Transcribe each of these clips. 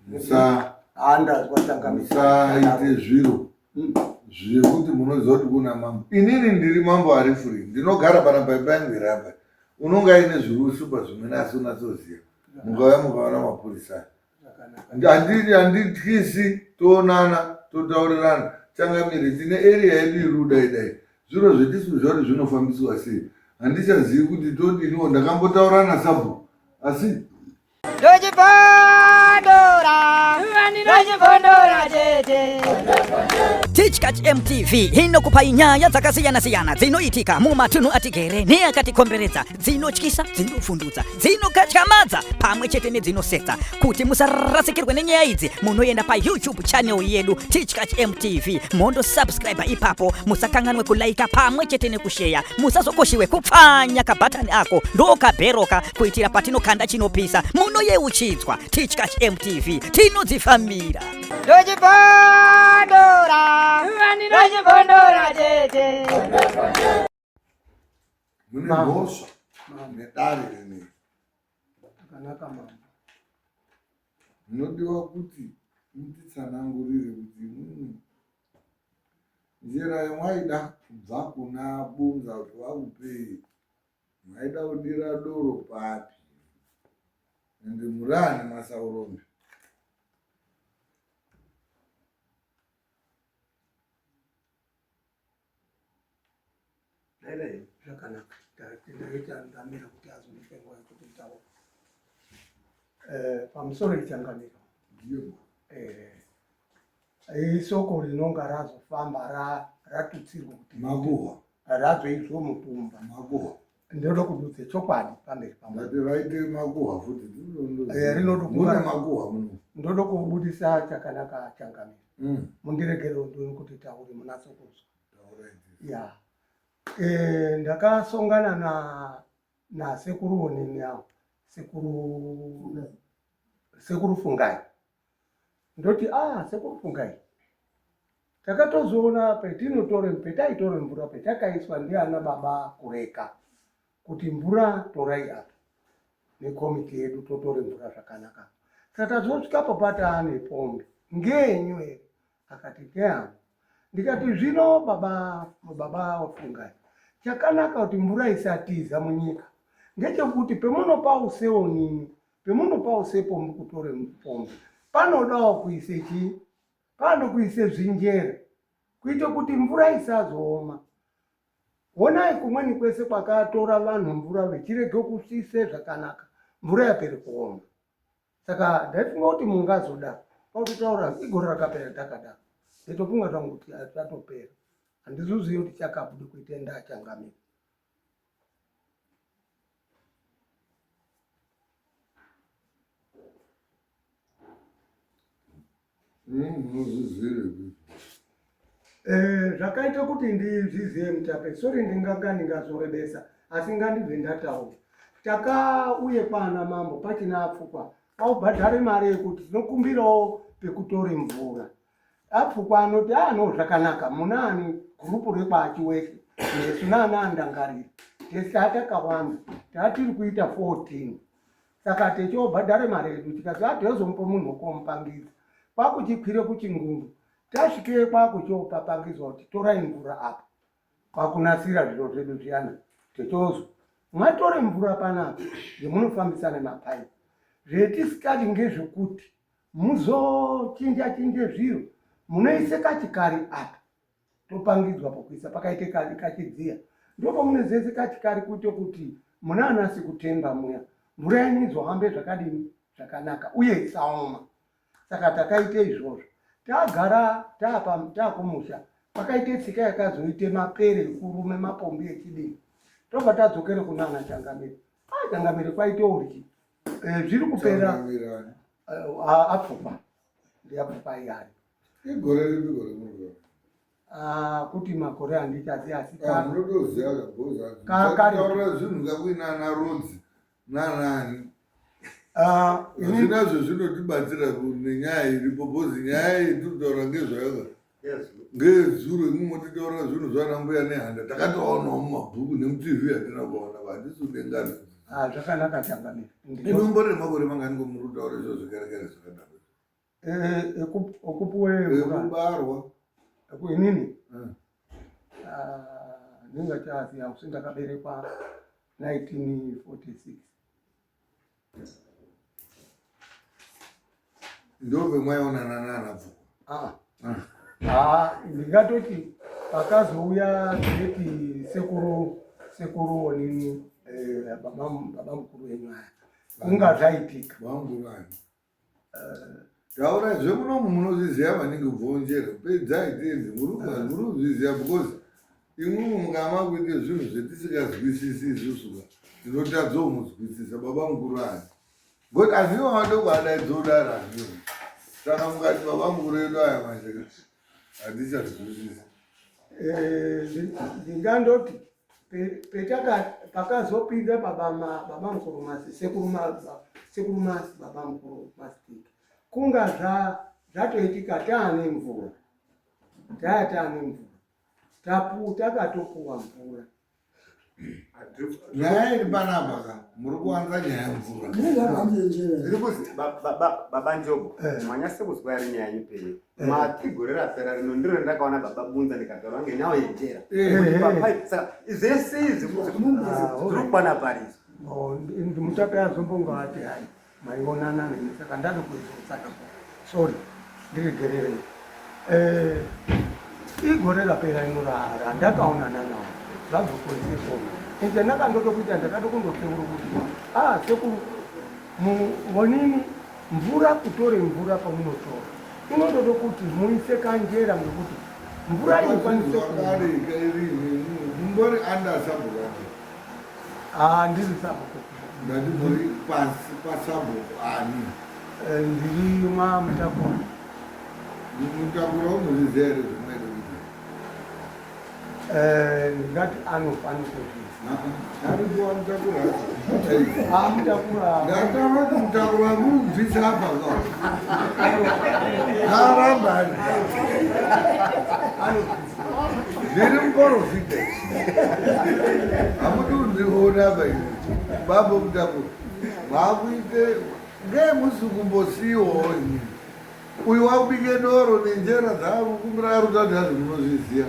Musaite zviro zvekuti munoziva kuti kuna mambo. Inini ndiri mambo ari free, ndinogara panapa imba yangu iri apa. Unonga aine zviri usupa zvimweni asi unatsoziva. Mukauya mukaona mapurisa handityisi, toonana totaurirana. Changamire, tine area yedu iri kudai dai, zviro zvetisi kuziva kuti zvinofambiswa sei. Handichazivi kuti todiniwo. Ndakambotaura nasabhuku asi Tichkach MTV inokupai nyaya dzakasiyana-siyana dzinoitika mumatunhu atigere neakatikomberedza, dzinotyisa, dzinovhundutsa, dzinokatyamadza pamwe chete nedzinosetsa. Kuti musarasikirwe nenyaya idzi, munoenda paYouTube channel yedu Tichkach MTV, mondosubscribe ipapo. Musakanganwe kulaika pamwe chete nekusheya. Musazokoshiwe kupfanya kabhatani ako ndokabheroka kuitira patinokanda chinopisa munoyeuchidzwa. Tichkach MTV tinodzifambira. Ndochibondora, ndochibondora tete. Mune mhosva nedare rineri. Akanaka mambo. Munodiwa kuti mutitsanangurire kuti imwimwi njira yamwaida kubva kuna Bunza kuti vakupei maida kudira doro papi ende murani masaurombe. Zvakanaka, ndaita ndamira kuti azondipe nguva yekuti nditaure. Eh, pamusoro ichangamiro eh, isoko rinonga razofamba ratutsirwa kuti makuhwa razoizwa mutumba makuhwa. Ndinoda kududze chokwadi pamberi pamwe vaite makuhwa futi eh, rinoda mune makuhwa muno. Ndoda kubudisa chakanaka changamiro. Mundiregere ndini kuti taure munatso kunzwa. Ya eh, ndakasongana na nasekuru onini avo sekuru sekuru Fungai. Ndoti ah, sekuru Fungai, takatozoona petinotore petaitore mvura petakaiswa ndiana baba kureka kuti mvura torai apa nekomiti yedu totore mvura zvakanaka. Saka tazosvika papataa nepombi ngenyu here? Akati ngeyangu. Ndikati zvino baba baba Fungai, chakanaka kuti mvura isatiza munyika ngechekuti pemunopa useonini pemunopa usepombi kutore pombi panodawo kuise chii, panoda kuise zvinjere kuite kuti mvura isazooma. Honai kumweni kwese kwakatora vanhu mvura vechirege kusise zvakanaka, mvura yapere kuoma. Saka ndaifunga kuti mungazoda kwakutotaura igore rakapera takadaro, ndaitofunga zvangu kuti atopera, handizozivi kuti chakabude kuite ndachangamira. Eh, zvakaita kuti ndizvizive mutape, sorry ndinganga ndingazorebesa asi ngandibve ndataura. Takauye kwana mambo pachina apfukwa paubhadhare mari yekuti tinokumbirawo pekutore mvura. Apfukwa anoti ah no zvakanaka munaani gurupu rekwachiweshe nesu naana andangarira tese tatakawanda tatiri kuita 14 saka techobhadhare mari yedu tikati atozomupa munhu wokomupangidza kwakuchikwire kuchingundu tasvike kwakuchopapangidzwa kuti torai mvura apa kwakunasira zviro zvedu zviyana techozo mwatore mvura panapa yemunofambisa nemapaipi zvetisikadi ngezvekuti muzochinja chinje zviro munoise kachikari apa topangidzwa pokuisa pakaite kachidziya ndopamunozoise kachikari kuite kuti munanasi kutemba muya mvura yenyu izohambe zvakadini zvakanaka uye isaoma. Saka takaite izvozvo tagara takumusha pakaite tsika yakazoite mapere ekurume mapombi echidini tobva tadzokere kunana changamire. Ah, changamire kwaite uryi eh, zviri kupera eh, apfukwa ndiyapfukwa iyari igore ripi gore muri Ah, kuti makore handichaziva asi ah, munotoziva kabhoza zvinhu kakuina ana rodzi nanani ah, zvinazvo zvinotibatsira nenyaya iripo bhozi nyaya iyi tiri kutaura ngezvayo ngezuro imwe motitaurira zvinhu zvana mbuya nehanda takatovaonawo mumabhuku nemutv hatina kuvaona handisi kudengana zvakanaka changamire inombori makore mangani komuri kutaura izvo zvekare kare zvakadaro. Ekupuwe mvura. Ekubarwa. Inini? Ah, ndingachaziva kuti ndakaberekwa 1946. Ndopemwaionana nana Pfukwa. Ah. Ah, ndingatoti pakazouya zeti sekuru sekuru onini eh, baba baba mukuru wenyu aya kunga zvaitika. Baba ani? Taura zvemunomu munozviziva maningi kubvonjera pedzai tenzi muri kuzviziva because imwimwi mukama kuite zvinhu zvetisingazwisisi isusu ka tinotadza kumuzwisisa baba mukuru ani but aziva madoko adaidzodaro aziva saka mukati baba mukuru edu aya manje ka hatichazwisisi. Eh, ndingandoti petaka pakazopinda baba baba mukuru masi sekuru sekuru masi baba mukuru masitiki kunga zva zvatoitika taane mvura taya taane mvura tapu takatopuwa mvura. Nyaya iri panapa ka muri kuwanza nyaya yemvura. Iri kuzi baba Njobo eh. manyase kuzwa iri nyaya yenyu peye eh. Mati gore rapera rino ndiro randakaona baba Bunza ndikataura ngenyawo yenjera eh. Saka zvese izvi ah, zviri kukwana pari izvi. Oh, mutape azombonga ati hai maionana neni saka ndatokuizotsanangura sorry ndiregererei eh, igore rapera ino randakaonana nawo zvabvokonzekona ende ndakandotokuita ndakatokundoteura kuti ah sekuru vonini mvura kutore mvura pamunotora inotoda kuti muise kanjera ngekuti mvura inokwanisa mumbori under sabhuku Ah, ndiri sabhuku. Ndati muri pasi pasabhuku ani? Eh, ndiri mwamutakura. Mutakura unozviziva here zvimweni kuita? Eh, ndingati anofanira kuzviziva. Aripo wamutakura acho. Ah, mutakura. Ndataura kuti mutakura mubvisa apa ka. Aramba ari. Ndiri muporofita. Hamuti kundiona apa ini. Baba mutakura. Vakuite ngemusi kumbosiyiwawo ini. Uyu wakubike doro nenjera dzaakukumbira arutati hazvo munozviziva.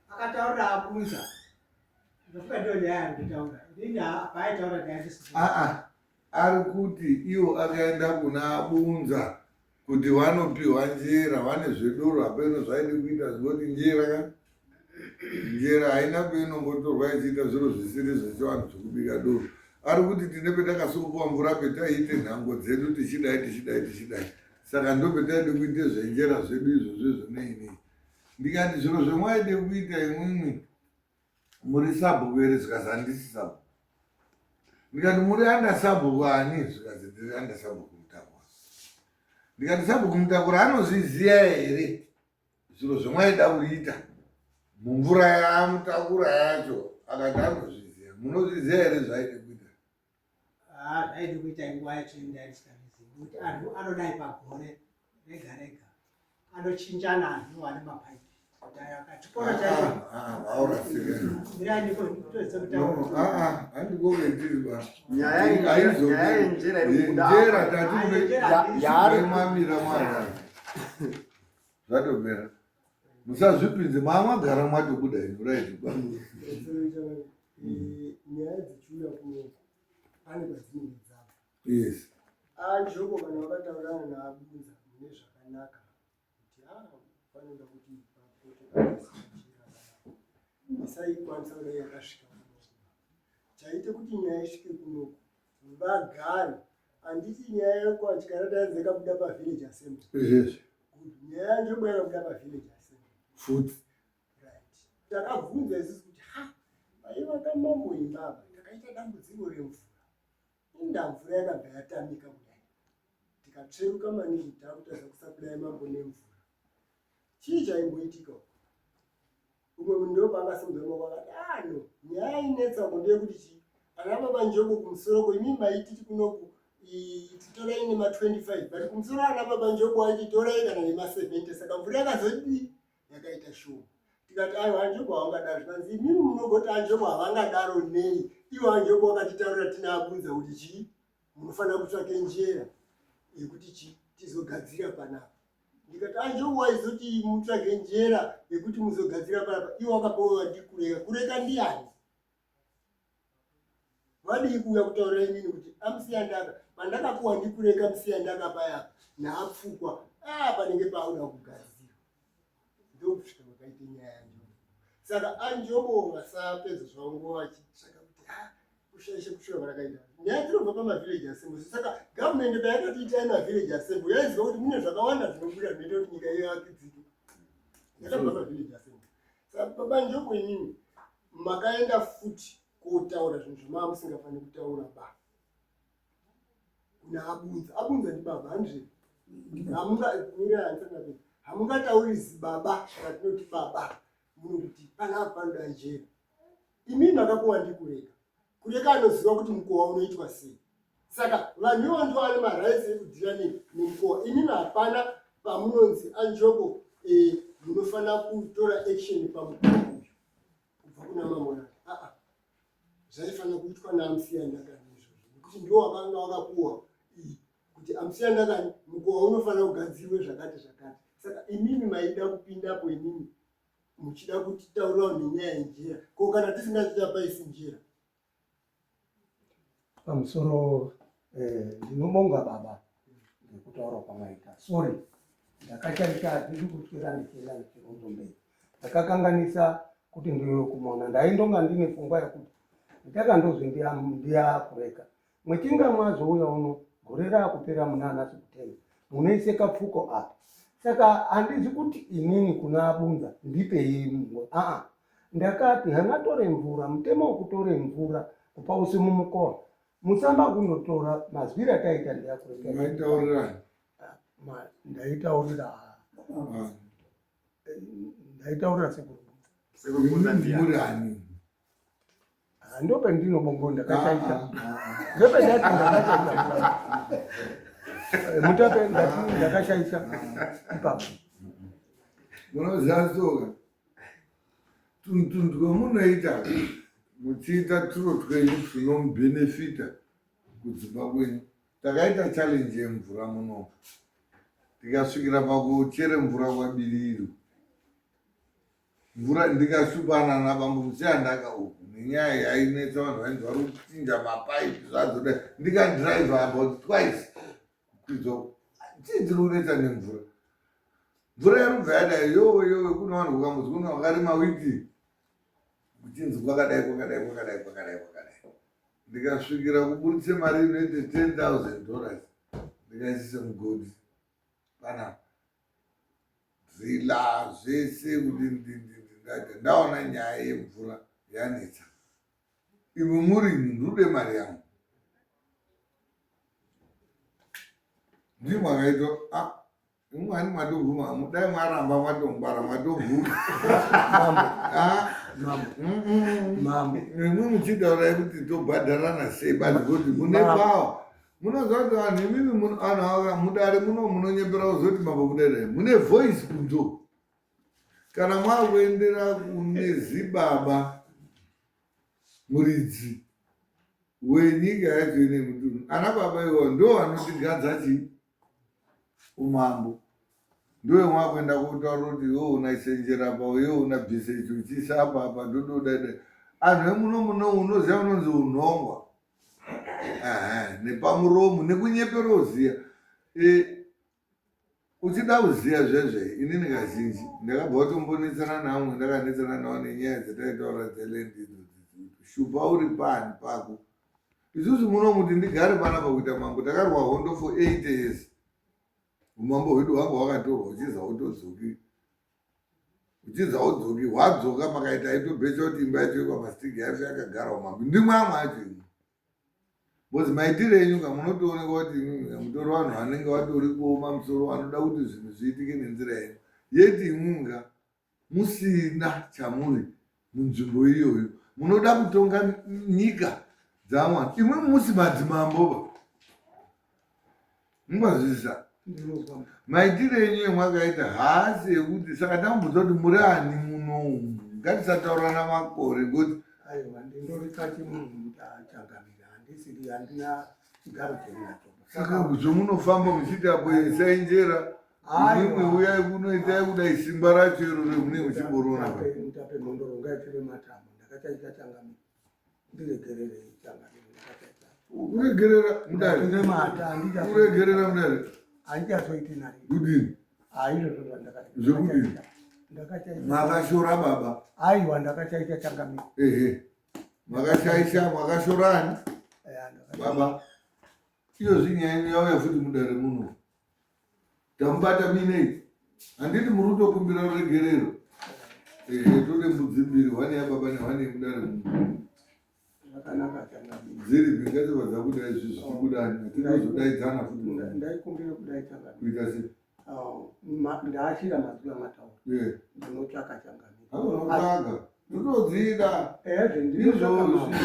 Akataura abunza. Ndofunga ndiyo nyaya yaari kutaura. Inini paaitaura ndandisi. Aa ari kuti iwo akaenda kuna Bunza kuti vanopiwa njera vane zvedoro hapeno zvaide kuita zvingoti njera ka njera haina peinombotorwa ichiita zviro zvisiri zvechivanhu zvekubika doro ari kuti tine petakasunguwa mvura petaiite nhango dzedu tichidai tichidai tichidai saka ndopetaide kuite zvenjera zvedu izvozvo izvo nei nei ndikati zviro zvemwaide kuita imwimwi muri sabhuku here zvikazi handisi sabhuku ndikati muri anda sabhuku ani zvikazi ndiri anda sabhuku mutakura ndikati sabhuku mutakura anozviziva here zviro zvemwaida kuita mumvura yamutakura yacho akati anozviziva munozviziva here zvaide kuita Ah, zvaidi kuita nguva yacho indaisikazivi kuti anhu anodai pagore rega rega anochinjana anhu ane mapaipi chikoro chacho nyaya tatiyarimamira mwana zvatopera musazvipinze maamagara mwatobuda inu right nyaya dzichiuya kuno pane kwadzinenge dzabva yes anjoko kana vakataurana naabunza mune zvakanaka kuti a panoda kuti papote paisajira kana isaikwanisa kudai yakasvika kunoku chaite kuti nyaya isvike kunoku vagare handiti nyaya yekwatyara tainzi yakabuda pavillage assembly nyaya yanjoko yakabuda pavillage assembly futi Right. Takabvunza isusu kuti ha vaivaka mambo imba apa takaita dambudziko remvura. Inda mvura yakabva yatamika kudai. Tikatsveruka maningi takutadza kusaplaya mambo nemvura. Chii chaimboitika uko? Umwe munhu ndopaakasimudza maoko akati ah no nyaya inetsa uko ndeyekuti chii ana baba Njoko kumusoro ko imi maititi kunoku torai nema 25 but kumusoro ana baba Njoko aiti torai kana nema 70 saka mvura yakazodii yakaita shoma. Tikati aiwa Anjobo havangadaro. Zvikanzi imimi munogoti Anjobo havangadaro nei? Ivo Anjobo vakatitaurira tina abunza kuti chii? Munofanira kutsvake njera yekuti chii tizogadzira panapa. Ndikati Anjobo waizoti mutsvage njera yekuti muzogadzira panapa. Ivo vakapiwa ndikureka. Kureka ndiyani? Vadii kuuya kutaurira inini kuti amusiyandaka pandakapuwa ndikureka musiyandaka paya naapfukwa ah panenge pauda kugadzirwa ndokusvika kwakaita nyaya yanjobo saka anjobo vasapedza zvavo nguva vachitsvaka kuti ah kushaisha kusvika kwarakaita nyaya dzinobva pamavillage assembly saka gavhumendi payakati itai mavillage assembly yaiziva kuti mune zvakawanda zvinobuda zvinoita kuti nyika ivakidzike yakabva pavillage assembly saka baba njobo inini makaenda futi kotaura zvinhu zvamava musingafaniri kutaura ba kuna abunza abunza ndibaba handizve hamungatauri zibaba ratinoti baba munokuti panapa panoda njera imi makapuwa ndikureka kureka anoziva kuti mukowa unoitwa sei saka vanhu ivo ndivo vane marights ekudhira nemukowa imimi hapana pamunonzi anjobo eh, munofanira kutora action pamukowa uyu kubva kuna mambo aa zvaifanira kuitwa naamusiya ndakani izvozvo nekuti ndiwo wakanga wakapuwa kuti amusiya ndakani mukowa unofanira kugadzirwe zvakati zvakati saka imimi maida kupindapo imimi muchida kutitaurirawo nenyaya yenjera ko kana tisingachichapaisi njera Pamusoro eh, ndinobonga baba ngekutaura kwamaita. Sorry, ndakashaisha handidi kuswera ndichienda nechironzo mberi. Ndakakanganisa kuti ndiuye kumona. Ndaindonga ndine pfungwa yekuti ndichakandozwi ndiyakureka. Mwechinga mwazouya uno gore raakupera muna ana September munoise kapfuko apa. Saka handizi kuti inini kuna Abunza ndipei aa Ndakati hangatore mvura, mutemo wekutore mvura kupa usi mumukowa. Musamba kunotora mazwira ataita ndiyakureka. Maitaurirani? Ah, ndaitaurira ah. Ndaitaurira sekuru. Sekuru Murani. Ah, ndopendinobongo ndakashaisha ah, ndopendati ndakashaisha eh, mutape ndati ndakashaisha ipapo munoziva tsoka tunhu twamunoita muchiita turo twenyu tunomubhenefita kudzimba kwenyu takaita challenge yemvura muno tikasvikira pakuchere mvura kwabiriro mvura ndikashupana nabambo musiyandaka uku nenyaya yainetsa vanhu vainzi vari kuchinja mapaipi zvazoda ndikadrive about twice kukwidzwa chii chiri kunetsa nemvura mvura yarubva yadai yowe yowe kune vanhu kukambuzi kune vakarima witi kuchinzi kwakadai kwakadai kwakadai kwakadai kwakadai ndikasvikira kuburitse mari inoite 10000 dollars ndikaisise mugodhi panapa driller zvese kuti ndaita ndaona nyaya yemvura yanetsa imwe murimi ndikude mari yangu ndii mwakaitwa ah, imwe ani mwatobvuma dai mwaramba mwatongwara mwatobvuma ah, imwe muchitaurai kuti tobhadharana sei basi kuti mune pawa munoziva kuti vanhu imimi vanhu ava mudare muno munonyepera kuzoti mambo mudare mune voice kunzo kana mwakuendera kune zibaba muridzi wenyika yacho ine mutunhu ana baba iwawo ndo vanotigadza chii umambo ndiwe mwakuenda kotaura kuti iwe unaisenjera apa uye unabvisa ichi uchiisa apa apa ndododada anhu emuno muno unoziva unonzi unhongwa nepamuromo nekunyepera uziya e, uchida kuziya zvezve inini kazhinji ndakabva kutombonetsana naamwe ndakanetsana nawo nenyaya dzataitaura dzeland idzodzi shupa uri pani pako isusu muno muti ndigare panapa kuita mambo takarwa hondo for eight years umambo hwedu hwanga hwakatorwa uchiza utodzoki uchiza udzoki hwadzoka pakaita aitobhecha kuti imba yacho yekwamastigi yacho yakagara umambo ndimwe amwe acho imwe bcause maitiro enyu ka munotoonekwa kuti imwimwe mutori vanhu vanenge vatori kuoma musoro vanoda kuti zvinhu zviitike nenzira yenyu yeti imwimwe ka musina chamuri munzvimbo iyoyo munoda kutonga nyika dzamwana imwe musi madzimambo ba mungazvizisa. Maitiro enyu emwakaita haasi ekuti saka ndamubvunza kuti muri ani munomu ngatisataurana makore ngokuti aiwa ndindori kachimunhu changamire handisiri handina chigaro chenacho saka zvomunofamba muchiita apo sainjera imwimwi uyai kuno itai kudai simba racho iro remune muchimboriona pa mutape mhondoro ngaipfire matambo ndakachaita changamire ndiregererei changamire ndakachaita kuregerera mudare mata kuregerera mudare handichazoiti nari kudini haizvozvo zvandakaita Zvekudini? ndakachaita makashora baba aiwa ndakachaita changamire ehe makashaisha makashorani Eya, ndakachaita. baba iyozvi nyaya yenyu yauya futi mudare muno tamubata minei handiti muri kutokumbira ruregerero ehe tode mbudzi mbiri hwani yababa nehwani yemudare muno zvakanaka changamire dziripi ngatibva dzabuda izvi zvichibudani hatinozodaidzana futi ndaikumbira kudai changamire kuita sei Oh, ndaashira mazwi amataura Eh, ndinotsvaka changamire anotsvaga totodzida ezve ndinotsvaka Izvozvi. mambo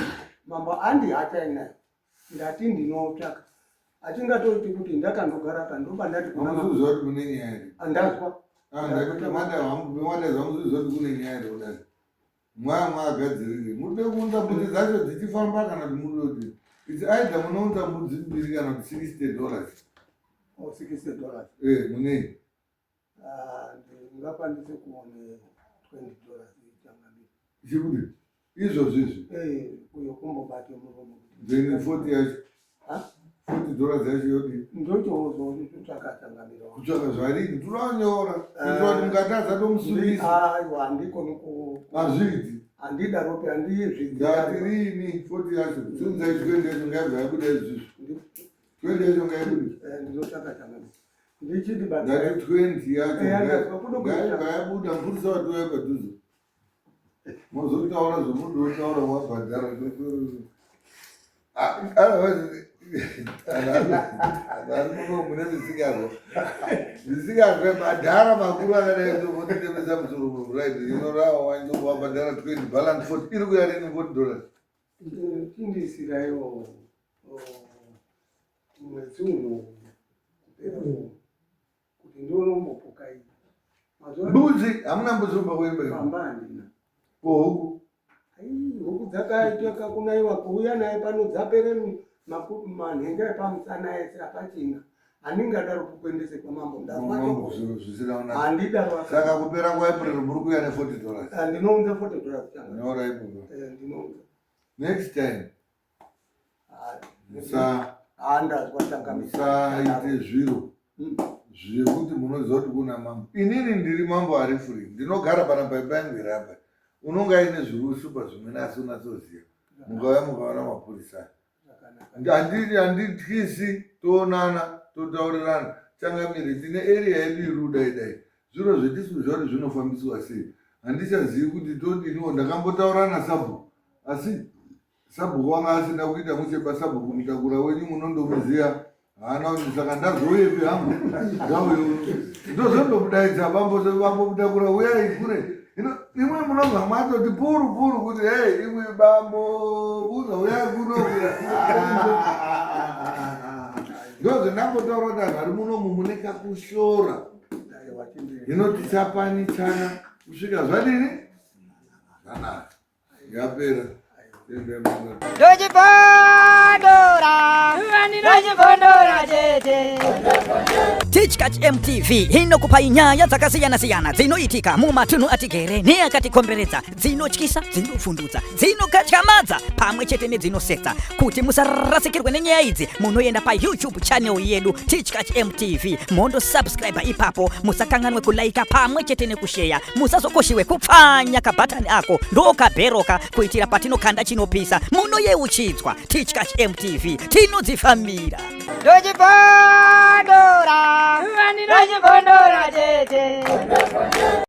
mambo andi hachainayo ndati ndinotsvaka achingatoiti kuti ndakandogara ka ndoba ndati kuna mambo hamuziziva kuti kune nyaya here andazwa Ah, ndati madahamuziziva kuti kune nyaya here kudai mwaya mwagadzirire muride kuunza mbudzi dzacho dzichifamba kana kuti muride kuti its either munounza mbudzi mbiri kana kuti 60 dollars oh, 60 dollars eh munei Ah, ndingakwanise kuone 20 dollars changamire chikuti izvozvo izvi Eh, uyo kumbobate muromo kuti then 40 yacho Ha? 40 dollars yacho yodii ndochozotsvaka changamire wangu. kutsvaka zvarini tinonyora kuitira kuti mukatadza tomusungisa aiwa handikoni ku hazviiti handidaropi handizvidzi ndati rini 40 yacho sinzai 20 yacho ngaibva yabuda izvizvi 20 yacho ngaibude ndinotsvaka changamire ndichiti ndati 20 yacho Eh, ndazwa kudo kuita. ngaibva yabuda mupurisa watouya padhuze mozotaura zvomunotaura wabhadhara ari muno mune misikazwa misikazwa madhara makuru akadai somotitemesa musoro right inorawa wanje wabhadhara 20 balance 40 iri kuya rini 40 dollars chindisiraiwo mwedzi uno kupera uno kuti ndionombopuka iyi mazuva mbudzi hamuna mbudzi kumba kwenyu pamba handina ko huku Ai, huku dzakaitwa kakunaiwa kuuya naye pano dzapere manhenga epamusana ese apachina handingadaro kukuendese kwamambo Mambo, zviro zvisina kunaka handidaro saka kupera kwaApril muri kuuya ne40 dollars ndinounza 40 dollars changa nyora ipopo ndinounza next time musa handazwa changamire musaite zviro zvekuti munoziva kuti kuna mambo inini ndiri mambo ari free ndinogara panapa imba yangu iri apa unonga aine zviri usupa zvimweni asi unatsoziva mukauya mukaona mapurisa handityisi toonana totaurirana changamire tine area yedu iri kudai dai zviro zvetisi kuziva kuti zvinofambiswa sei handichazivi kuti todiniwo ndakambotaura nasabhuku asi sabhuku wanga asina kuita mushe pasabhuku mutakura wenyu munondomuziya haana kuti saka ndazouyepi hangu ndauyo ndozondomudaidza bambo bambo mutakura uyai kure ino imwe munobva matoti puru puru kuti hei imwe bambo buza uyai kuno ndozvendambotaura kuti anhu ari munomu mune kakushora hino tichapanichana kusvika zvadini zvanaka yapera Ndochibondora, ndochibondora chete. Tichkach MTV inokupai nyaya dzakasiyana-siyana dzinoitika mumatunhu atigere neakatikomberedza dzinotyisa dzinovhundutsa dzinokatyamadza pamwe chete nedzinosetsa kuti musarasikirwe nenyaya idzi munoenda paYouTube channel yedu Tichkach MTV mondosubscribe ipapo musakanganwe kulaika pamwe chete nekusheya musazokoshiwe kupfanya kabhatani ako ndokabheroka kuitira patinokanda chinopisa munoyeuchidzwa Tichkach MTV tinodzifambira. Ndochibondora, ndochibondora chete.